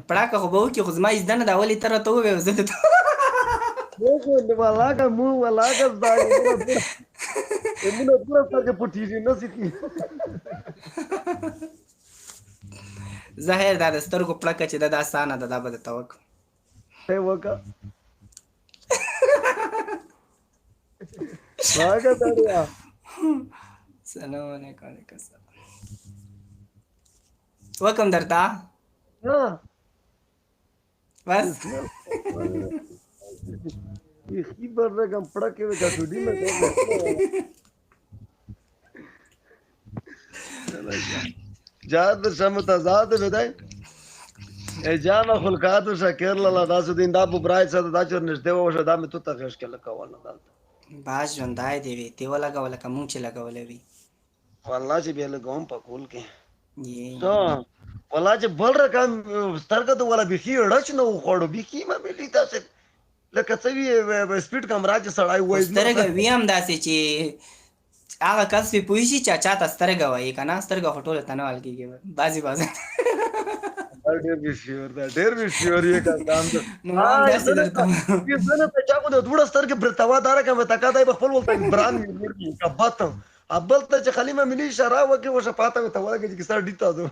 پړاکه خو به وکړي، خو زما زده نه ده، ولې ته راته ووایې، زه درته ولاکه مو ولاکه زده مونږ پوره سترګې پټېږي نه سي. زه خیر دا د سترګو پړکه چې ده دا اسانه ده، دا به درته وکړم. ته وکړه واګه سړیا. سلام علیکم. علیکم سلام. وکم درته ها بس بیخي بل رقم پړکې وې ګټوډي مې جاد شم تزاد بدای جان خلقات شکر لالا داسو دین دا ببرای څه دا چور نږدې و دا مې تو ته غش کې لکول دلته. باز ژوندای دی وي تی ولګوله که مونږ چې لګولې وي. والله چې بیا لګوم په کول کې ته والله چې بل رقم سترګه ته ولا بیخي ړچ نه وخوړو، بیخي ما ملي تاسو لکه څه وي سپیډ کمرا چې سړی وایي سترګه وي هم داسې چې هغه کس پې پوه شي چې چا ته سترګه وایي که نه، سترګه خو ټولو ته نه ویل کېږي بعضې بعضې. ډېر به شیور ده، ډېر به شیور یې کسان ده. نو ما هم داسې درته زه نه چا خو د دوړه سترګې برتوا دا رقم تکا دی به خپل ولته بران وي کبت ابل ته چې خلیمه ملي اشاره وکړي وشه پاته ته ورګه چې سر ډیتا ده.